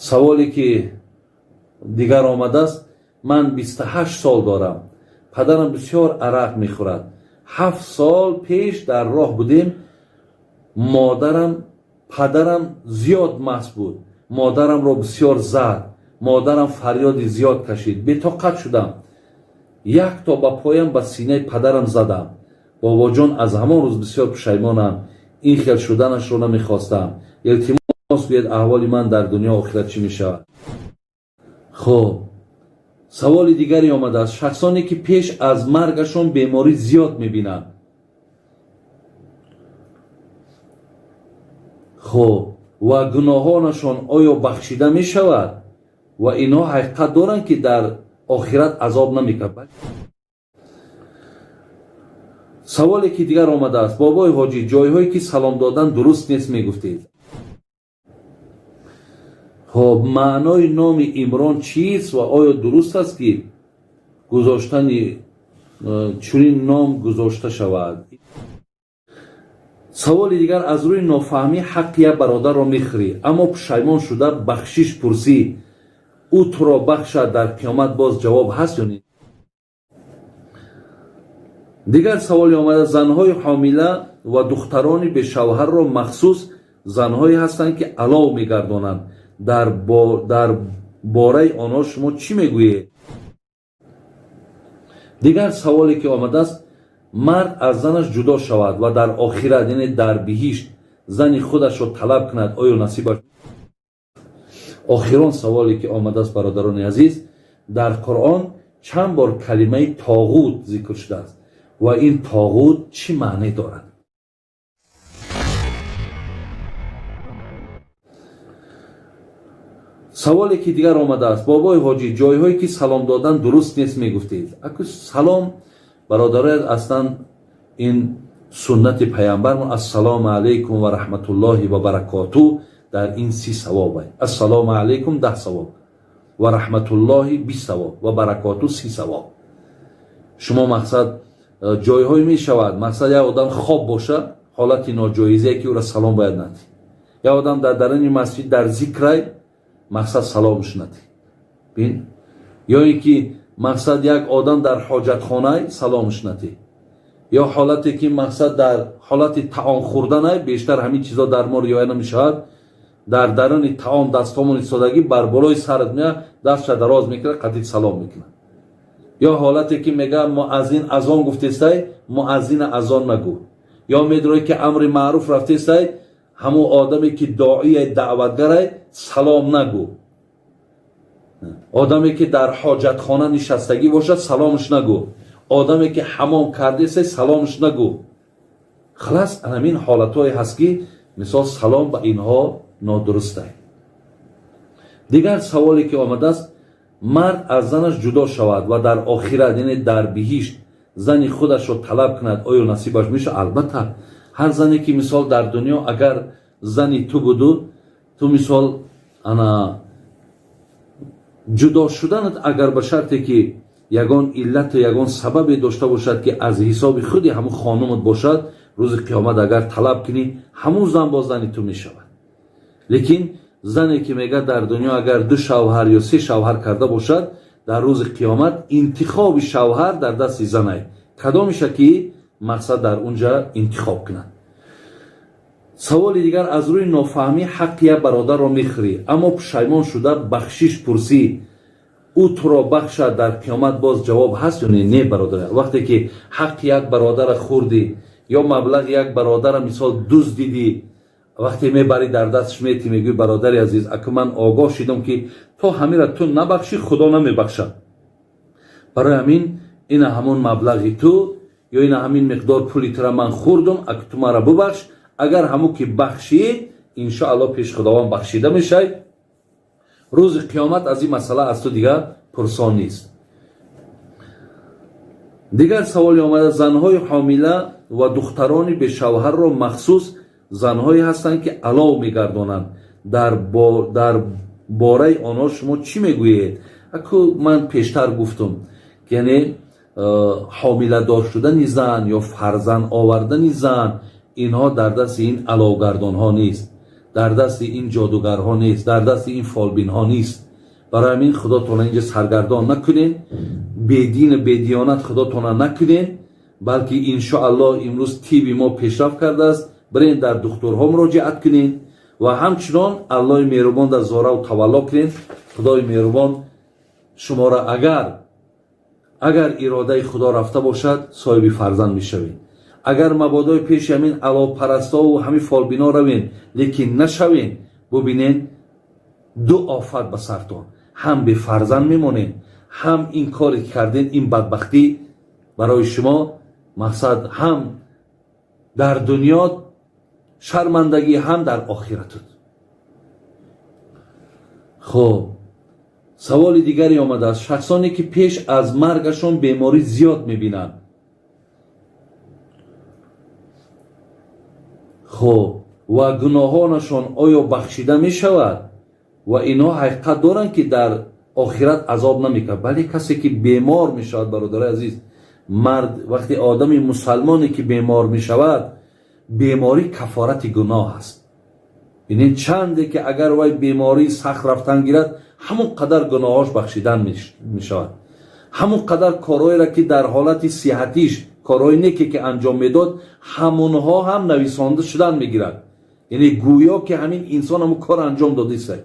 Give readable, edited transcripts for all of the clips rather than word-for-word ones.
Саволе ки дигар омадааст: ман 28 сол дорам, падарам бисёр арақ мехӯрад. 7 сол пеш дар роҳ будем, модарам, падарам зиёд маст буд, модарамро бисёр зад, модарам фарёди зиёд кашид, бетоқат шудам, як то ба поям ба синаи падарам задам. Бобоҷон, аз ҳамон рӯз бисёр пушаймонам, ин хел шуданашро намехостам. Илтимос, гӯед, аҳволи ман дар дунё, охират чӣ мешавад? Хуб, саволи дигаре омадааст: шахсоне ки пеш аз маргашон беморӣ зиёд мебинанд, хуб, ва гуноҳонашон оё бахшида мешавад ва инҳо ҳақиқат доранд, ки дар охират азоб намекунад? Саволе ки дигар омадааст: бобои ҳоҷӣ, ҷойҳое ки салом додан дуруст нест, мегуфтед. Хоб, маънои номи Имрон чист ва оё дуруст аст, ки гузоштани чунин ном гузошта шавад? Саволи дигар: аз рӯи нофаҳмӣ ҳаққи як бародарро мехӯрӣ, аммо пушаймон шуда бахшиш пурсӣ, ӯ туро бахшад, дар қиёмат боз ҷавоб ҳаст ё не? Дигар саволе омада: занҳои ҳомила ва духтарони бешавҳарро махсус занҳое ҳастанд, ки алов мегардонанд, дар бораи онҳо шумо чӣ мегӯед? Дигар саволе ки омадааст: мард аз занаш ҷудо шавад ва дар охират, яъне дар биҳишт, зани худашро талаб кунад, оё насибаш? Охирон саволе ки омадааст, бародарони азиз: дар Қуръон чанд бор калимаи тоғут зикр шудааст ва ин тоғут чӣ маъне дорад? Саволе ки дигар омадааст: бобои ҳоҷӣ, ҷойҳое ки салом додан дуруст нест, мегуфтед. Аку салом, бародароят, аслан ин суннати паямбармон, ассалому алайкум ва раҳматуллоҳи ва баракоту, дар ин 30 савоб. Ассалому алайкум 10 савоб ва раҳматуллоҳи 20 савоб ва баракоту 30 савоб. Шумо мақсад ҷойҳое мешавад, мақсад як одам хоб боша, ҳолати ноҷоизие ки ӯра салом бояд надӣ. Як одам дар даруни масҷид дар зикрай, мақсад саломш надӣ. Бин, ё ин ки мақсад як одам дар ҳоҷатхонай, саломш надӣ. Ё ҳолате ки мақсад дар ҳолати таом хӯрданай, бештар ҳамин чизо дар мо риоя намешавад. Дар даруни таом дастҳомон истодагӣ, бар болои сарат меяд, дастша дароз мекунад, қатид салом мекунад. Ё ҳолате ки мега муаззин азон гуфтестай, муаззина азон нагӯ. Ё медрои ки амри маъруф рафтестай, ҳамун одаме ки доия, даъватгарай, салом нагӯ. Одаме ки дар ҳоҷатхона нишастагӣ бошад, саломш нагӯ. Одаме ки ҳамом кардесай, саломш нагӯ. Халас, анамин ҳолатҳое ҳаст, ки мисол салом ба инҳо нодурустай. Дигар саволе ки омадааст: мард аз занаш ҷудо шавад ва дар охират, яъне дар биҳишт, зани худашро талаб кунад, оё насибаш мешавад? Албатта, ҳар зане ки мисол дар дунё агар зани ту буду, ту мисол ана ҷудо шуданат агар ба шарте ки ягон иллату ягон сабабе дошта бошад, ки аз ҳисоби худи ҳамун хонумат бошад, рӯзи қиёмат агар талаб кунӣ, ҳамун зан боз зани ту мешавад. Лекин зане ки мега дар дунё агар ду шавҳар ё се шавҳар карда бошад, дар рӯзи қиёмат интихоби шавҳар дар дасти занай, кадомиша ки мақсад дар унҷа интихоб кунад. Саволи дигар: аз рӯи нофаҳмӣ ҳаққи як бародарро мехӯрӣ, аммо пушаймон шуда бахшиш пурсӣ, ӯ туро бахшад, дар қиёмат боз ҷавоб ҳаст ё не? Не, бародар, вақте ки ҳаққи як бародара хӯрдӣ ё маблағи як бародара мисол дуздидӣ, вақте мебарӣ, дар дастш метӣ, мегӯӣ: «Бародари азиз, аку ман огоҳ шидам, ки то ҳамира ту набахшӣ, Худо намебахшад. Барои ҳамин ина ҳамон маблағи ту ё ина ҳамин миқдор пули тура ман хӯрдум, аку ту мара бубахш». Агар ҳамун ки бахшид, иншоалло пеш Худованд бахшида мешавӣ. Рӯзи қиёмат аз ин масъала аз ту дигар пурсон нест. Дигар саволе омада: занҳои ҳомила ва духтарони бешавҳарро махсус занҳое ҳастанд, ки алов мегардонанд, дар бораи онҳо шумо чӣ мегӯед? Аку ман пештар гуфтум, яъне ҳомиладор шудани зан ё фарзанд овардани зан, инҳо дар дасти ин аловгардонҳо нест. Дар дасти ин ҷодугарҳо нест, дар дасти ин фолбинҳо нест. Барои ҳамин худотона инҷа саргардон накунен, бедину бедиёнат худотона накунен, балки иншоаллоҳ имрӯз тиби мо пешрафт кардааст. Бирен, дар духтурҳо муроҷиат кунен ва ҳамчунон Аллоҳи меҳрубон дар зораву тавалло кунен. Худои меҳрубон шуморо агар иродаи Худо рафта бошад, соҳиби фарзанд мешавед. Агар мабодои пеши ҳамин аловпарастову ҳамин фолбино равен, лекин нашавен, бубинен, ду офат ба сартон: ҳам бефарзанд мемонед, ҳам ин коре ки карден, ин бадбахтӣ барои шумо. Мақсад, ҳам дар дунё шармандагӣ, ҳам дар охиратут. Хуб, саволи дигаре омадааст: шахсоне ки пеш аз маргашон беморӣ зиёд мебинанд, хуб, ва гуноҳонашон оё бахшида мешавад ва инҳо ҳақиқат доранд, ки дар охират азоб намекунад? Бале, касе ки бемор мешавад, бародари азиз, мард, вақте одами мусалмоне ки бемор мешавад, беморӣ кафорати гуноҳ аст. Бинед, чанде ки агар вай бемории сахт рафтан гирад, ҳамон қадар гуноҳош бахшидан мешавад. Ҳамон қадар корҳоеро, ки дар ҳолати сиҳатиш корҳои неке ки анҷом медод, ҳамонҳо ҳам нависонда шудан мегирад. Яъне гӯё ки ҳамин инсон ҳамон кор анҷом додиста.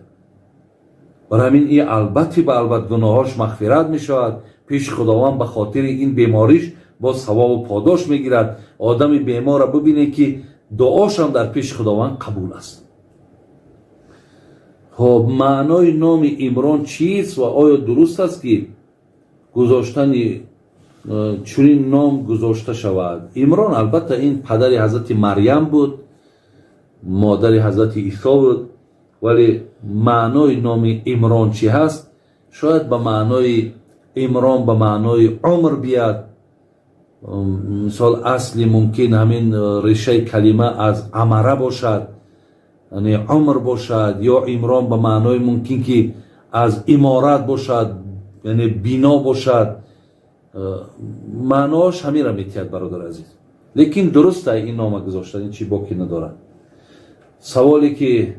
Барои ҳамин и албатти ба албат гуноҳош мағфират мешавад. Пеши Худованд ба хотири ин бемориш боз савобу подош мегирад. Одами беморро бибинед, ки дуошам дар пеши Худованд қабул аст. Хоб, маънои номи Имрон чист ва оё дуруст аст, ки гузоштани чунин ном гузошта шавад? Имрон, албатта, ин падари ҳазрати Марьям буд, модари ҳазрати Исо буд. Вале маънои номи Имрон чӣ ҳаст? Шояд ба маънои Имрон ба маънои умр бияд. Мисол, асли мумкин ҳамин решаи калима аз амара бошад, яъне умр бошад, ё Имрон ба маънои мумкин ки аз иморат бошад, яъне бино бошад. Маъноаш ҳаминро метиҳад, бародари азиз. Лекин дуруста ин нома гузоштан, ин чи боки надорад. Саволе ки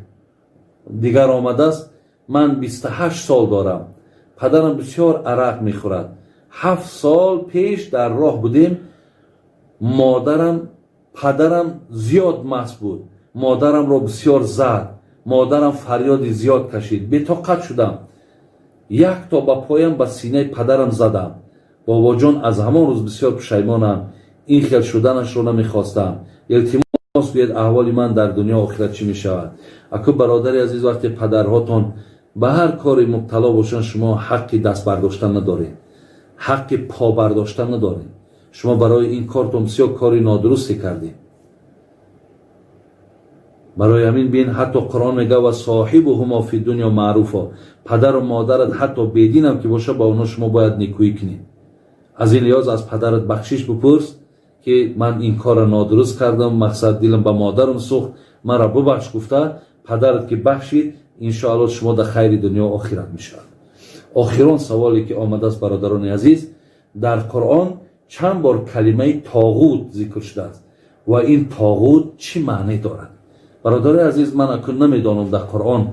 дигар омадааст: ман 28 сол дорам, падарам бисёр арақ мехӯрад. 7 сол пеш дар роҳ будем, модарам, падарам зиёд маст буд, модарамро бисёр зад. Модарам фарёди зиёд кашид, бетоқат шудам, як то ба поям ба синаи падарам задам. Бобоҷон, аз ҳамон рӯз бисёр пушаймонам, ин хел шуданашро намехостам. Илтимос, гӯед, аҳволи ман дар дунё, охират чӣ мешавад? Аку, бародари азиз, вақте падарҳотон ба ҳар коре мубтало бошанд, шумо ҳаққи даст бардоштан надоред, ҳаққи по бардоштан надоред. Шумо барои ин кортон бисёр кори нодурусте кардед. Барои ҳамин бин, ҳатто Қуръон мега: ва соҳибуҳумо фи дунё маъруфо. Падару модарат ҳатто бединам ки боша, ба онҳо шумо бояд некӯӣ кунед. Аз ин лиҳоз аз падарат бахшиш бипурс, ки ман ин корро нодуруст кардам, мақсад, дилам ба модарам сӯхт, маро бубахш гуфта. Падарат ки бахшид, иншоалло шумо дар хайри дунё, охират мешавад. Охирон саволе ки омадааст, бародарони азиз: дар Қуръон чанд бор калимаи тоғут зикр шудааст ва ин тоғут чӣ маъне дорад? Бародари азиз, ман акун намедонам, дар Қуръон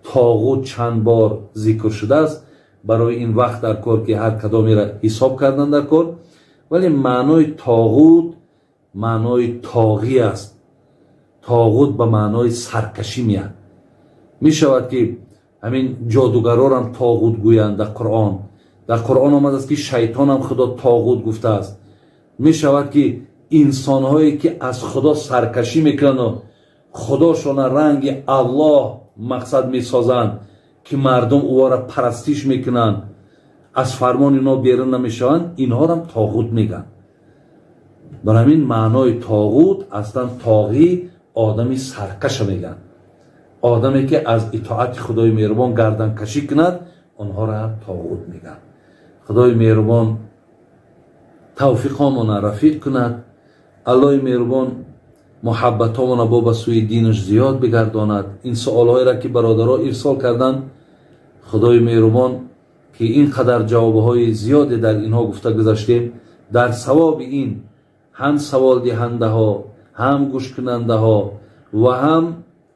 тоғут чанд бор зикр шудааст. Барои ин вақт дар кор, ки ҳар кадомеро ҳисоб кардан дар кор. Вале маънои тоғут маънои тоғӣ аст. Тоғут ба маънои саркашӣ меяд. Мешавад, ки ҳамин ҷодугарорам тоғут гӯянд. Дар Қуръон омадааст, ки шайтонам Худо тоғут гуфтааст. Мешавад, ки инсонҳое ки аз Худо саркашӣ мекунану худошона ранги Аллоҳ мақсад месозанд, ки мардум ӯро парастиш мекунанд, аз фармони инҳо берун намешаванд, инҳорам тоғут мегӯянд. Бар ҳамин маънои тоғут аслан тоғӣ одами саркаша мегӯянд. Одаме ки аз итоати Худои меҳрубон гарданкашӣ кунад, онҳоро тоғут мегӯянд. Худои меҳрубон тавфиқомона рафиқ кунад. Аллоҳи меҳрубон муҳаббатомона бо ба сӯи динаш зиёд бигардонад. Ин суолҳоеро ки бародаро ирсол карданд, Худои меҳрубон, ки ин қадар ҷавобҳои зиёде дар инҳо гуфта гузаштем, дар савоби ин ҳам саволдиҳандаҳо, ҳам гӯшкунандаҳо ва ҳам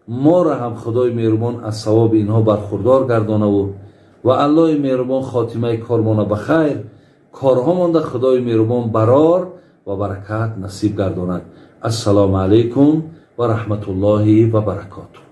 Моро ҳам Худои меҳрубон аз савоби инҳо бархурдор гардонаву ва Аллоҳи меҳрубон хотимаи кормона ба хайр, корҳо монда Худои меҳрубон барор ва баракат насиб гардонад. Ассалому алайкум ва раҳматуллоҳи ва баракотуҳ.